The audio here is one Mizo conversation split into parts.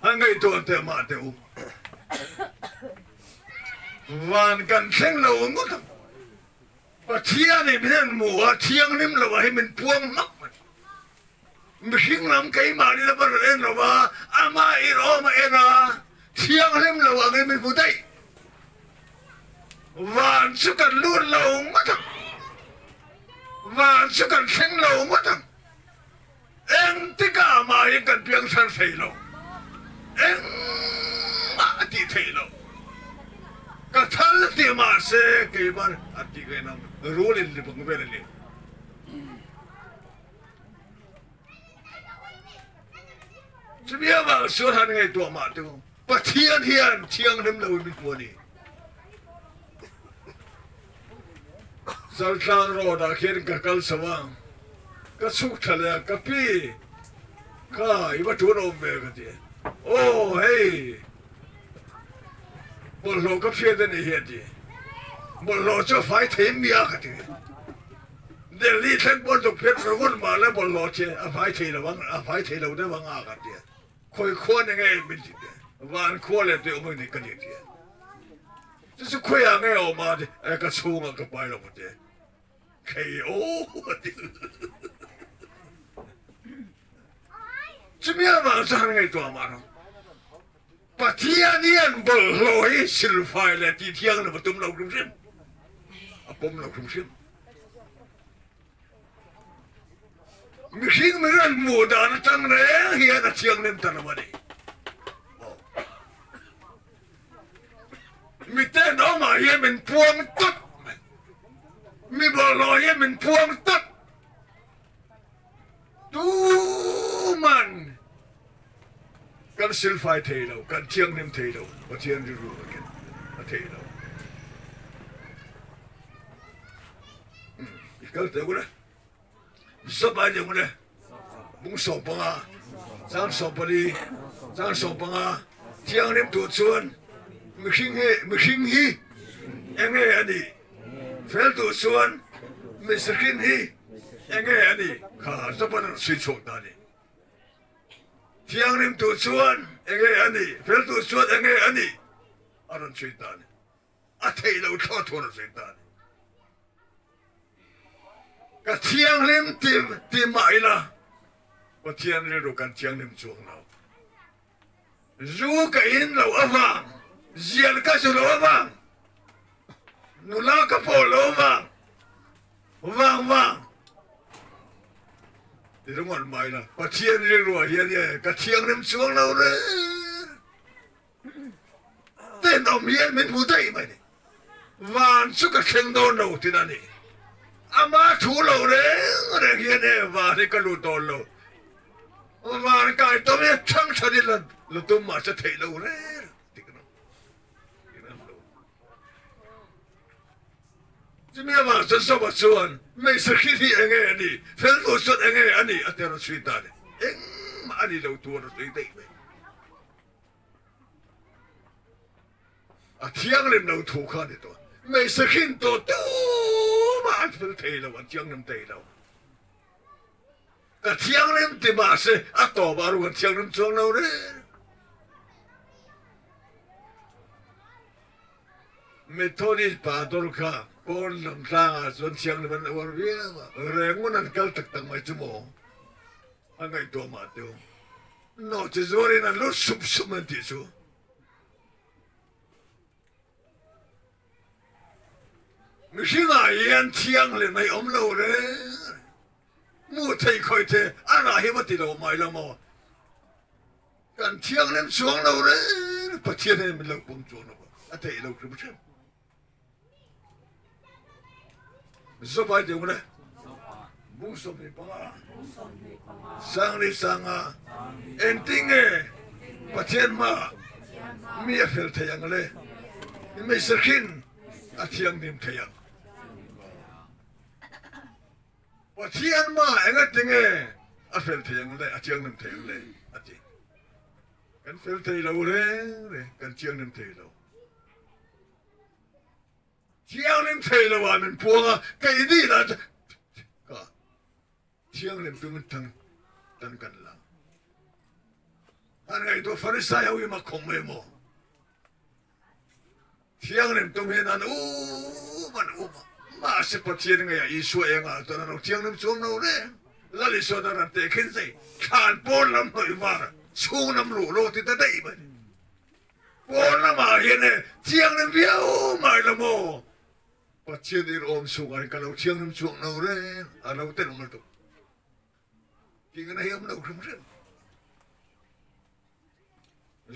Han ngaihtuah teh mah teh u. Van kan thleng lo ngawt ang. Pathianin min han hmu a, thianghlim lo ah hi min puang hmak mai. Mihring lam keimahni lama rawn en lo a, amah inawm a en a, thianghlim lo angin min hmu daih. Van chu kan lut lo ngawt ang. Van chu kan thleng lo ngawt ang. Engtikah mah hian kan piang thar thei lo. Engmah a tih theih loh. Ka thal tih mahse keimah a tih ngaih nang rul in libang vel a ni. Chumi avang chuan han ngaihtuah mah teh u, Pathian hian thianghlim loin min hmu a ni. Zaltlang road ah khian ka kal chho a, ka chhuk thla leh a, ka pi kha i va tun awm ve ka ti. Aw hei bawlhhlawh ka hriat a nih hi a ti. Bawlhhlawh chu a fai thei mia ka ti. Delhi thleng pawn duk phiat ringawt mah la bawlhhlawh che a fai thei lo ang, a fai thei lo deuh ang a ka ti a. Khawi khua ni nge min ti teh? Van khua leh tui awm ang ni ka ni ti a. Chu chu khawiah nge awm a ti? E ka chhungah ka pai lo ka ti a. Khei aw a ti. Chumi avang chuan ngaihtuah mah rawh. Pathian hian bawlhhlawh hi silfai leh tih thianghlim a tum lo hrim hrim. A pawm lo hrim hrim. Mihring min rawn hmuh dan atang reng hian a thianghlim ta lo a ni. Miten awmah hian min puang tawp mai. Mi bawlhhlawh hian min puang tawp. Tuman kan silfai thei lo, kan thianghlim thei lo, Pathian rilru a ken a thei lo. I kal teh ule, zap ai deuh ule, bung 15, chang 14, chang 15, thianghlim tur chuan mihring hi, mihring hi enge a nih? Fel tur chuan mihring hi enge a nih? Kha zapan a rawn chhui chhuak ta a ni. Thianghlim tur chuan enge a nih? Fel tur chuan enge a nih? A rawn chhui ta a ni. A theih loh thlawt thu a rawn chhui ta a ni. Ka thianghlim ti ti mah ila Pathian rilru kan thianghlim chuang lo. Zu ka in loh avang, zial ka zu loh avang, nula ka pawh loh avang, vang vang ti ringawt mai la, Pathian rilruah hian e ka thianghlim chuang lo reng. Tenawm hian min hmu daih mai ni. Van chu ka thleng dawn lo tin a ni. Ama thu lo reng reng hian e van hi ka lut dawn lo. Van kai tawm hi thang than in la tum mah se theih lo reng tik a lo. Chumi avang chuan Sawma chuan hmeichhe hri hi enge a nih, fel tur chuan enge a nih a ti a rawn chhui ta a ni. Engmah a ni lo tur a rawn sawi daih mai. A thianghlim lo thu kha a ni tawh. Hmeichhe hrin tawh tumah an fel thei lo, an thianghlim thei lo. Ka thianghlim ti mahse a tawpah ruk an thianghlim chuang lo reng. Methodist pastor kha pawn lam tlangah chuan thianghlim an uar viau a, rengun an kal tak tak mai chu maw? A ngaihtuah mah teu. Nawhchi zuarin an lut sup sup an tih chu. Mihringah hian thianghlim hei awm lo reng reng. Hmuh theih khawih the a rah hi va ti lo mai lo maw? Kan thianghlim chuang lo reng reng Pathian hian min lo pawm chuang lo a theih lo hrim hrim. Zawpai deuh le bung 25 sangli sanga engtinge Pathian hma mi a fel thei ang le hmeichhe hrin a thianghlim thei ang Pathian hma engatinge a fel thei ang le a thianghlim thei ang le a ti kan fel thei lo reng reng kan thianghlim thei lo. Thianghlim thei lo ah min puang a, keini lah chu ka thianghlim tumin tan tan kan la. Han ngaihtuah Farisai ho hi mak khawp mai maw? Thianghlim tum hian an um an um a, mahse Pathian ngeiah Isua engah chuan a lo thianghlim chuang lo reng. Lal Isua chuan ran teh khin zei, thlan pawn lam hnawih var, chhung lam luh lo ti ta daih mai. Pawn lamah hian e thianghlim viau mai lo maw? Pathian irhawm chhungah hian ka lo thianghlim chuang lo reng, a lo tenawm lutuk. Tih na hi awm lo hrim hrim.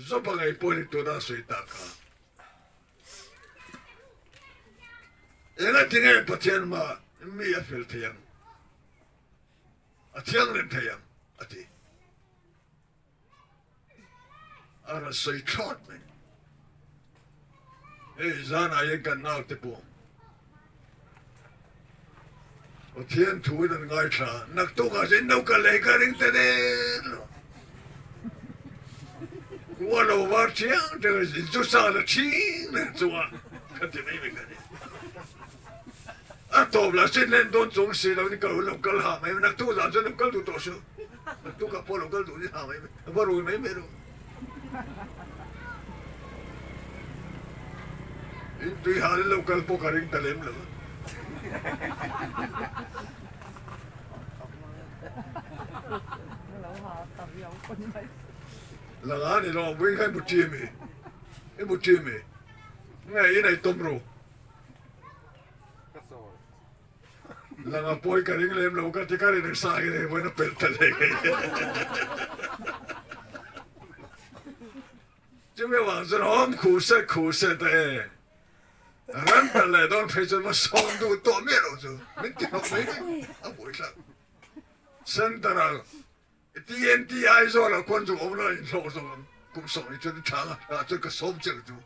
Zawpa ngei pawh ni tuna sawi tak kha. Enga tinge Pathian ma mi a fel thei ang, a thianghlim thei ang a ti. A rawn sawi thlawt mai. Hei zanah hian kan naute pawh Pathian thu in an ngaithla a, naktukah chuan in lo kal leh hi ka ring ta der lo. Khua lo var chiang chiang in chu sa la chhing reng chunga ka ti mai mai ka ni. A tawp lah sin len dawn chung si lo in ka lo kal ha mai, naktuk zan chuan lo kal duh tawh suh. Naktukah pawh lo kal duh ni ha mai mai, va rui mai mai lo. In tui hal in lo kal pawh ka ring ta lem lo. Langa ni lo, buin kha i mu ṭi mi, i mu ṭi mi. Nge in ei tawm ru. Langa pawi ka ring lem lo ka ti ka rin sa hi reng vawiin a pelh ta leh ngei. Chumi avang chuan awm khuh set khuh set a e. Ran pelh leh dawn phei chuan va sawm duh tawh miah lo chu min ti hnawk mai mai a buaithlak. Center ah TNT Aizawl ah khuan chu awm lo inhlawh zawk ang kum 20 chuan tha ang a chuan ka sawm chiang chu.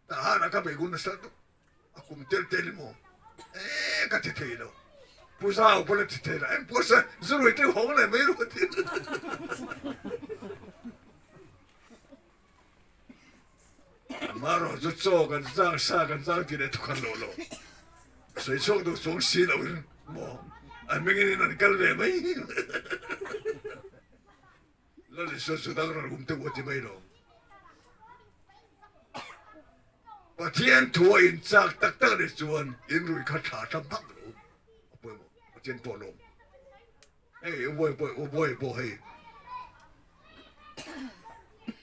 Tah han ah ka beihgun nasa tuk. A kum tel tel emaw ee ka ti thei lo. Pu Zau pawh la ti thei lo. Eng pawh se zurui te hawng leh mai rawh ti. Amaherawh chu chaw kan zang sa kan zang ti leh thukhan lo lo. Sawi chhuak duh chuang si lo in maw an hmingin in an kal ve mai. Lal Isua chu dang ral um te u a ti mai lo. Pathian thu a in chak tak tak nih chuan in rui kha tha tam hak lo a pawimawh Pathian pawh lawm hei u bawi pawh u bawi pawh hei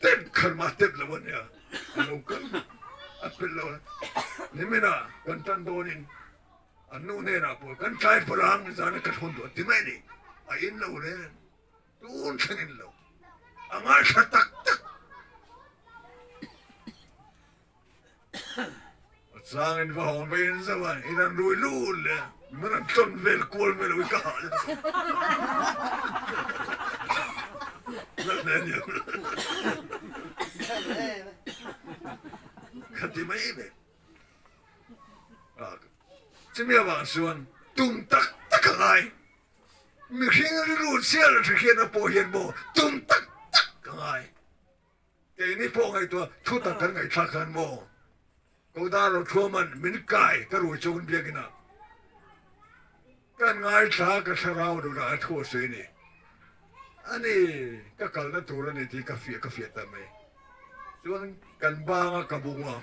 tep khan mah tep lo ania a lo kal a pel lo nimina kan tan dawnin an nu hnenah pawh kan tlai pawlh ang zana ka thawn duh a ti mai a ni a in lo reng. Tun thlengin lo a ngaithla tak tak. A changin va hawng ve in zauh a, in an rui lut leh a, min an tlawn vel kual vel ui ka hah lutuk. Lalhne ania. Ka ti mai mai. Chumi avang chuan tum tak tak a ngai. Mihring rilru chiah la hriat pawh hian maw tum tak tak ka ngai. Keini pawh ngaihtuah thu tak kan ngaihthlak khan maw Koda Rothuaman min kai ka rui chungin biakinn ah kan ngaithla ka thlarau duhdah a thu a sawi a ni. Ani ka kalna tur a ni tih ka fiah ka fiah ta mai. Chuan kan banga ka bung a,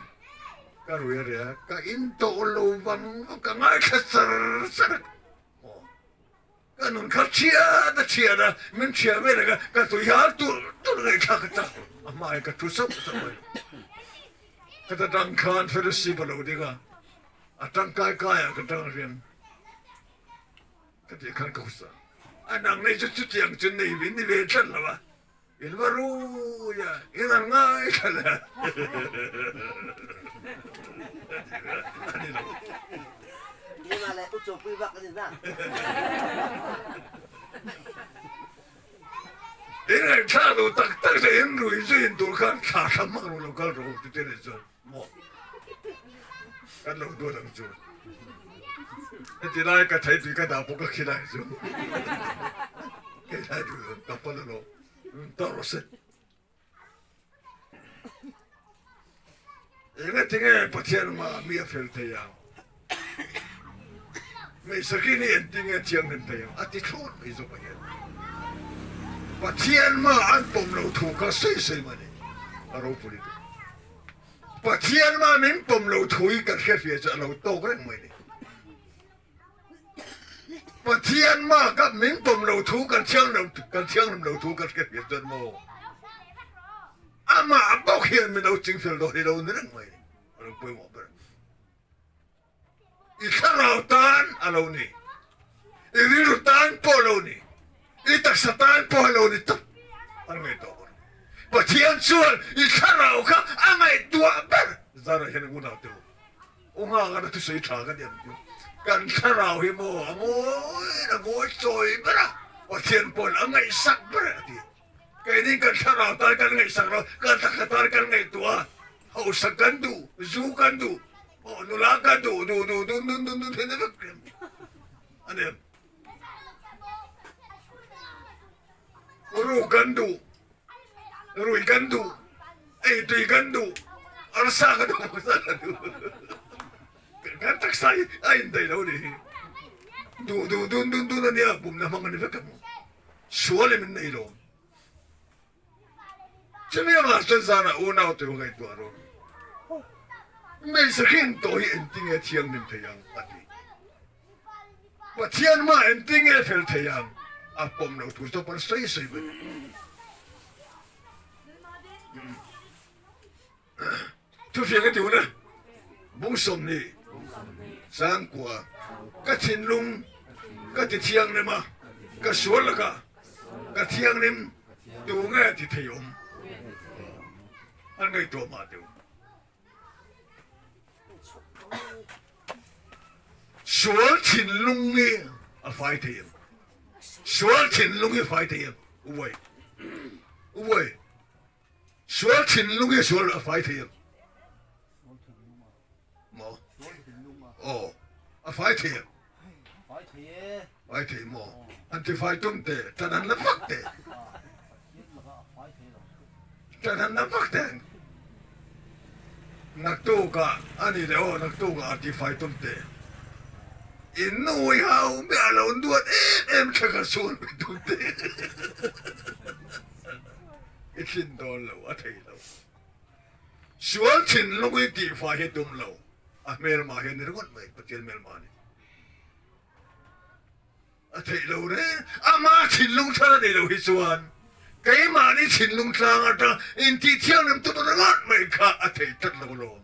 ka rui a ria ka in tawh lo vang ka ngaithla char char a. Aw, ka nun kha chhiat a chhiat a, min chhiah ve reng a, ka tui hal tur tur ngaihthlak ka chak lo, a hmai ka thu sauh sauh mai. Ka ta tang khan fellowship a lo ding a, a tangkai kaiah ka tang rian ka tih khan ka husa. A nang nei chu chutiang chu nei ve ni ve tlat lo a, in va rui a, in an ngaithla leh a. A ni lo. Keimah le uco pui bak an i na. In ngaihthlak duh tak tak chu in rui chu in tur khan thla thla hmak ru lo kal rawh u ti te nih chuan maw kan lo duat ang chu. Heti lai ka thei tui ka dah pawh ka khi lai chu. Kei lai duh lo ka pal alo ta rawh se. Engatinge Pathian mah mi a fel thei ang? Ngaihsakin hi engtinge thianghlim thei ang? A ti thlawt mai zawk a hian. Pathian ma an pawm lo thu kha sawi sawi mai ni a ropui lutuk. Pathian ma min pawm lo thu hi kan hriatfiah chu a lo tawk reng mai ni. Pathian ma ka min pawm lo thu kan thiang lo kan thianghlim lo thu kan hriatfiah chuan maw amah bawk hian min lo chingfel dawn hi lo ni reng mai ni a lo pawimawh ber. I thlarau tan a lo ni, i rilru tan pawh a lo ni, i taksa tan pawh a lo ni tawp an ngaihtuah bawk. Pathian chuan i thlarau kha a ngaihtuah ber zan ah hian unau te u, u nghak a thusawi tha ka ti ang chu. Kan thlarau hi maw a ngawi a ngawi chawi ber a, Pathian pawhin a ngaihsak ber a ti. Keini kan thlarau tan kan ngaihsak lo, kan taksa tan kan ngaihtuah a, hausa kan duh, zu kan duh, aw nula kan duh, duh duh dun dun dun dun thei na vek reng a ni. Ru kan duh, rui kan duh, ei tui kan duh, arsa kan duh, arsa kan duh. Kan taksa hi a indaih lo a ni hi. Duh duh dun dun dun a nia, pumna hmang a ni vek ang. Sual em in nei lo. Chumi avang chuan zanah unau te ngaihtuah rawh. Hmeichhe hrin tawh hi engtinge thianghlim thei ang a ti. Pathian mah engtinge fel thei ang a pawm lo tur chu pawn sawi sawi mai. Thufiang a ti hun a, bung 20 sangkua ka thinlung ka ti thianghlim a, ka sual laka ka thianghlim tu nge ti thei awm an ngaihtuah mah deuh. Sual thinlung hi a fai thei em? Sual thinlung hi a fai thei em? Uai, uai. Sual thinlung hi sual a fai thei em? Maw? Aw, a fai thei em? Fai thei e. Fai thei maw? An ti fai tum te, ṭan an la vak te. Ṭan an la vak te. Naktukah a ni leh aw, naktukah a ti fai tum te. In nu i hau miah lo nuat em em thla kha sual pe tum te. I thlin dawn lo, a thei lo. Sual thinlung i tihfai hi tum lo, a hmelma hi a ni ringawt mai, Pathian hmelma a ni. A theih lo reng, ama thinlung thar a nei lo hi chuan keimahni thinlung tlang atang intih thianghlim tum ringawt mai kha a theih tlat lo alawm.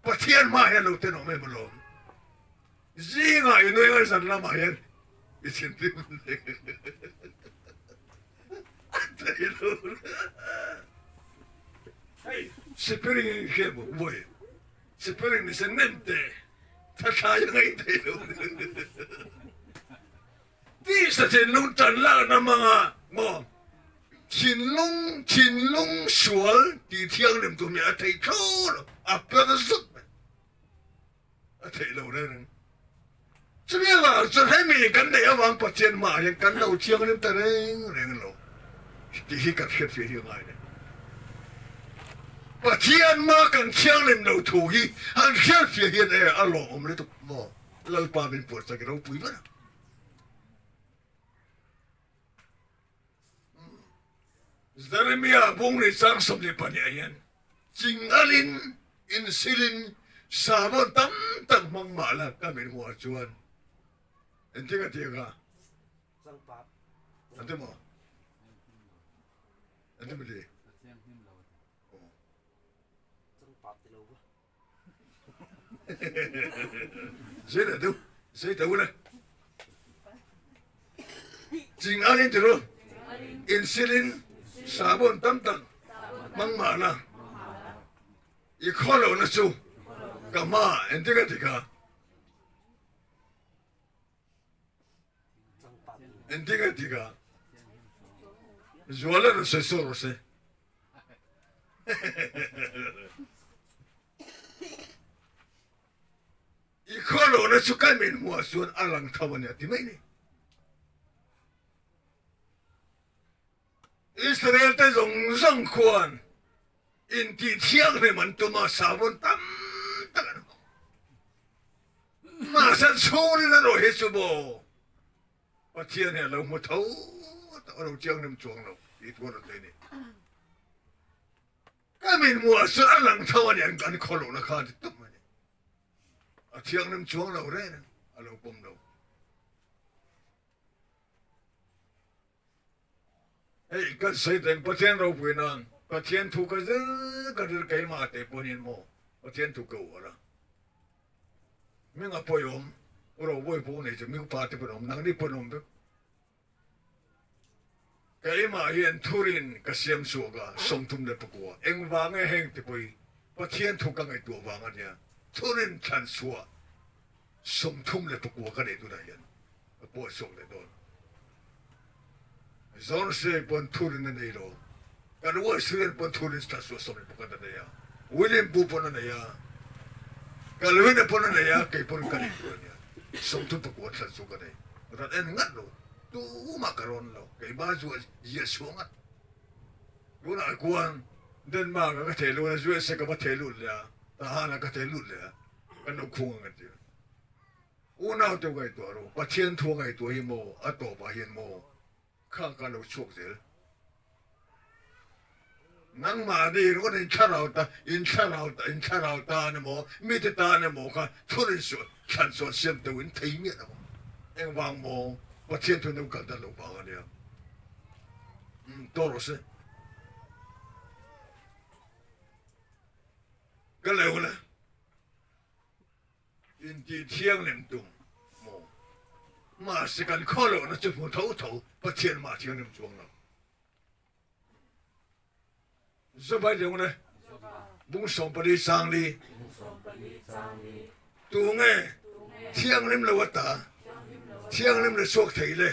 Pathian hma hian lo tenawm em alawm. Zingah i nui ngai zan lamah hian i thinrim a thei lo. Hei spring in hriat maw vawi spring ni se nem te thathlai a ngaih thei lo. Tisa thinlung tan lakna hmanga maw thinlung thinlung sual tih thianghlim tur nih a thei thlawt lo a per zut mai. A theih lo reng reng. Chumi avang chuan hemi kan neih avang Pathian hmaah hian kan lo thianghlim ta reng reng lo tih hi kan hriat fiah hi a ngai le. Pathian hma kan thianghlim lo thu hi han hriat fiah hian e a lawmawm lutuk maw Lalpa min puan chak i ropui ber a. Jeremia bung chang 22 ah hian chingalin insilin sahbawn tam tak hmang mah la ka min hmuh ah chuan engtin a ti ang a? An ti maw? An ti maw ti? Zei deuh, zei deuh le. Ching alin ti ru. Insilin sabon tam tak hmang mah la. I khaw lo na chu ka hma engtin ka ti kha. Engtin ka ti kha. Zuala rawh se saw rawh se. I khawlawhna chu kan min hmuh ah chuan a lang tho a ni a ti mai ni. Israel te zawng zawng khuan intih thianghlim an tum a, sahbawn tam tak an hmang. Mahse chhungrin erawh hi chu maw Pathian hi a lo hmu tho tawh. a lo thianghlim chuang lo tih thu a rawn sawi a ni. Ka min hmuh ah chuan a lang tho a ni an khaw lohna kha a ti tawp mai a ni. A thianghlim chuang lo reng reng a lo pawm lo. Hei kan sawi teng Pathian ropui nan Pathian thu ka zir ka zir keimah te pawhin maw Pathian thu ka uar a. Minga pawi awm ro bawi pawh nei chu mipa te pawn awm nangni pawn awm vek. Keimah hian thurin ka siam chhuak a, 39 engvang nge heng ti pawhin Pathian thu ka ngaihtuah vang a nia, thurin thlan chhuah 39 ka neih tunah hian ka pawh chhuak leh dawn. Zorse pawn thurin a nei lo, kan Wesley pawn thurin thlan chhuah 11 a nei a, William Pu pawn a nei a, Calvin-a pawn a nei a, kei pawn ka nei tur a nia, 39 thlan chhuah ka nei. Rat en ngat lo, tumah ka rawn lo, keimah chu a ziah chhuah ngat. Tunah kuan Denmark ah ka thei lut a, USA ka va thei lut leh a, Tahan ah ka thei lut leh a, kan lo khung ang ka ti. Unau te ngaihtuah rawh, Pathian thu a ngaihtuah hi maw, a tawpah hian maw, kha ka lo chhuak zel. Nangmahni ringawt in thlarau ta, in thlarau ta, in thlarau tan emaw, mite tan emaw kha thurin suah, thlan suah siam teuh in thei miah lo ang. Engvang maw? Pathian thu no kal dan lo vang a nia. Umm, tawh rawh se. Ka leu le. Inti thianghlim tum maw? Mahse kan khaw lohna chu hmu tho tho Pathian mah thianghlim chuang lo. Zabai lung le bung 14 chang li tu nge thianghlim lo ata thianghlim la chhuak thei le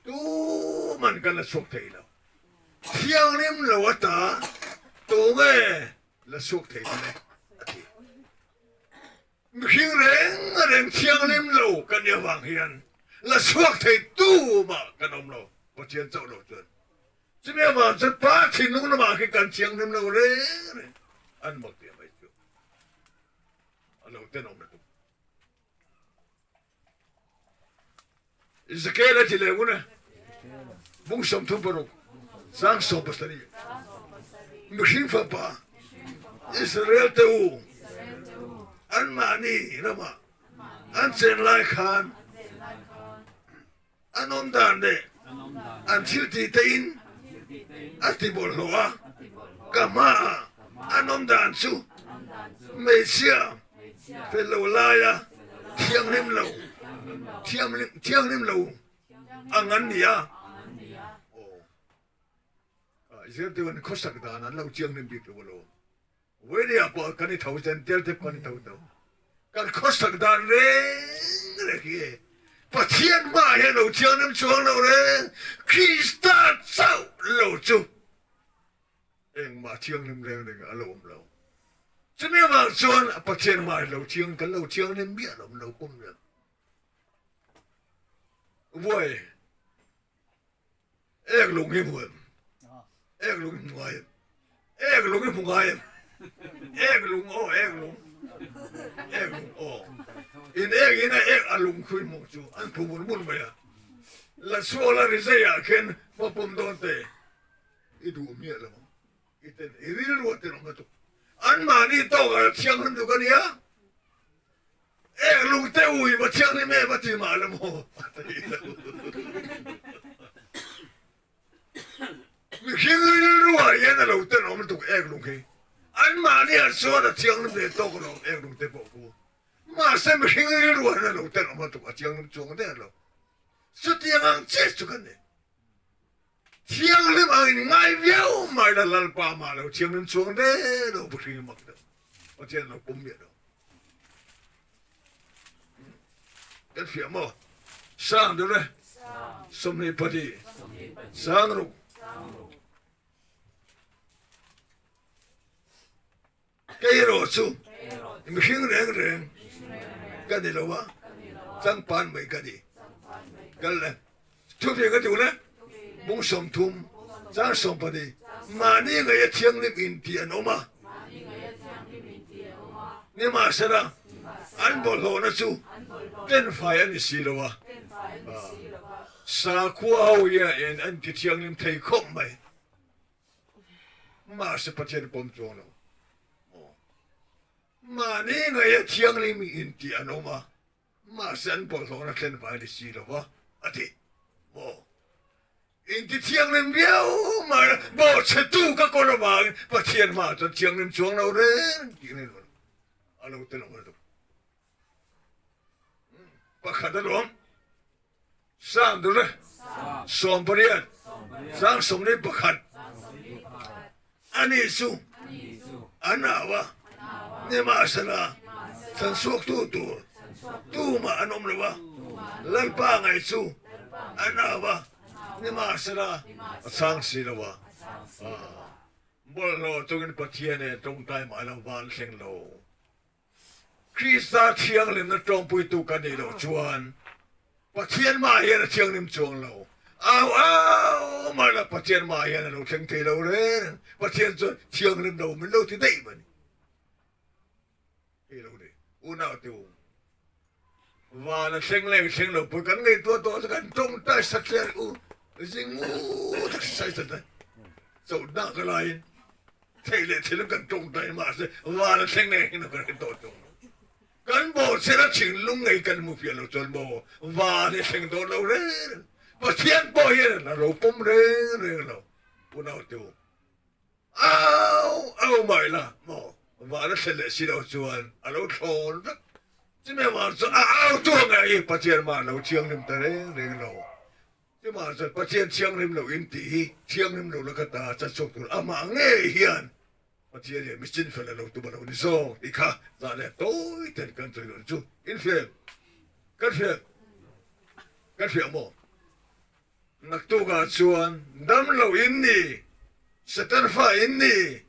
tu man kan la chhuak thei lo thianghlim lo ata tu nge la chhuak thei le a ti. Mihring reng reng thianghlim lo kan nih avang hian la chhuak thei tu mah kan awm lo, Pathian chauh lo chuan. Chumi avang chuan Pa thinlung lamah khi kan thianghlim lo reng reng an mak tih mai chu a lo tenawm lutuk. Ezekiel a ti leh ngun e, bung 36, sang 17, Mihring fapa Israel te u, anmahni ramah an chen lai khan an awm dan leh an thil tih te in a ti bawlhhlawh a, ka hmaah an awm dan chu hmeichhia fel lo laia thianghlim lo thianghlim lo ang an ni a. Aw, Israel te khawsak dan an lo thianghlim bik lo alawm. Vawilei pawh kan i tho zen tel te pawh kan i tho tho. Kan khawsak dan reng reng hi e. Pathian hmaah hian lo thianghlim chuang lo reng, Krista chauh lo chu engmah thianghlim reng reng a lo awm lo. Chumi avang chuan Pathian hmaah hi lo thiang kan lo thianghlim miah lo, lo pawm miah. Vawi. Ek lung hi hmu em? Ek lung hi hmu ngai em? Ek lung hi hmu ngai em? Ek lung aw ek lung. Ek lung aw. In ek in a ek a lung khui hmu chu an phu mur mur mai a. La chhuak la ri zai ah khen hma pawm dawn te i duh miah lo ang. I ten i rilru a tenawm lutuk. Anmahni tawk ah thianghlim duk a nia. Ek lung te ui va thianghlim em a ti mah la maw? A ti lo. Mihring rilruah hian a lo tenawm lutuk ek lung hi. Anmahni ah chuan a thianghlim ve tawk lo ek lung te pawh khu. Mahse mihring rilruah hian a lo tenawm lutuk a thianghlim chuang der lo. Chutiang ang chiah chu kan ni. Thianghlim ang in ngai viau mai la Lalpa mah lo thianghlim chuang der lo mihring mak deuh. Pathian lo pum miah lo. Kan fiah maw? Sang deuh le. 24. Sang ruk. Kei erawh chu mihring reng reng ka ni lo a, changpan mai ka ni. Kal le. Thufing ka duh le. Bung 30, chang 14, mahni ngaih a thianghlim in tih an awm a. Nimahsela, an bawlhhlawhna chu tenfai a ni si lo a. Sakhua ho hian in an ti thianghlim thei khawp mai. Mahse Pathian pawm chuang lo. Mahni ngaia thianghlim in tih an awm a, mahse an bawlhhlawhna thlen vai ni si lo va, a ti. Maw? Inti thianghlim viau mai a, bawhchhetu ka kawn avangin Pathian hmaah chuan thianghlim chuang lo reng tih ka nei lo. A lo tel ang a duh. Pakhat a lawm. Sang dur e. 18. Sang 41. Ani chu an au a, nimahsela chhanchhuaktu tur tumah an awm lo a, Lalpa ngaih chu an au a, nimahsela a chhang si lo a. Bawlhhlawh chungin Pathian e tawngtai mah lo van thleng lo. Krista thianghlimna tawngpuitu ka nih loh chuan Pathian mah hian a thianghlim chuang lo. Au au mah la Pathian mah hian a lo thleng thei lo reng. Pathian chuan thianghlim lo min lo ti daih mai. Hei lo ni unau te u. Van a thleng leh thleng lo pawh kan ngaihtuah tawh chu kan tawngtai satliah u zing ngut a sai sat a chauhna ka laiin theih leh thil kan tawngtai mahse van a thleng leh thleng lo kan hre tawh tawh lo. Kan bawhchhiat a thinlung ngei kan hmu fiah lo chuan maw van hi thleng dawn lo reng reng Pathian pawh hian a lo pawm reng reng lo unaute u. Au au mai la maw van a thlen leh si lo chuan a lo thlawn vek. Chumi vang chuan a au tu ang eh i Pathian mah lo thianghlim ta reng reng lo. Chumah chuan Pathian thianghlim lo in tih hi thianghlim lo la ka ta chan chhuak tur amah ngei hian Pathian hian mi chinfel a lo tum a lo ni zawk tih kha zah leh tawi ten kan sawi dawn chu infiam kan hriat kan hria maw? Naktukah chuan dam lo in ni, Satan fa in ni,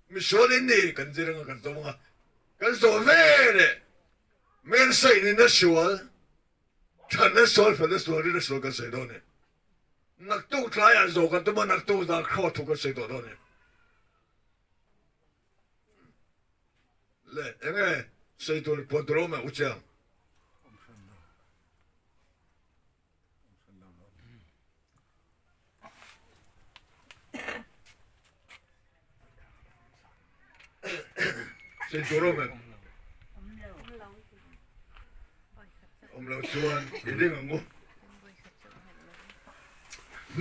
misual in ni kan zir anga kan zawm anga kan zawh ve leh men saih nin a sual, than a sual, fel a sual, rin a sual kan sawi dawn e. Naktuk tlaiah zawh kan tum a, naktuk zan khaw thu kan sawi tawh dawn e. Le enge sawi tur puan tur a awm em u Chiang? Awm lo chuan i ding ang u.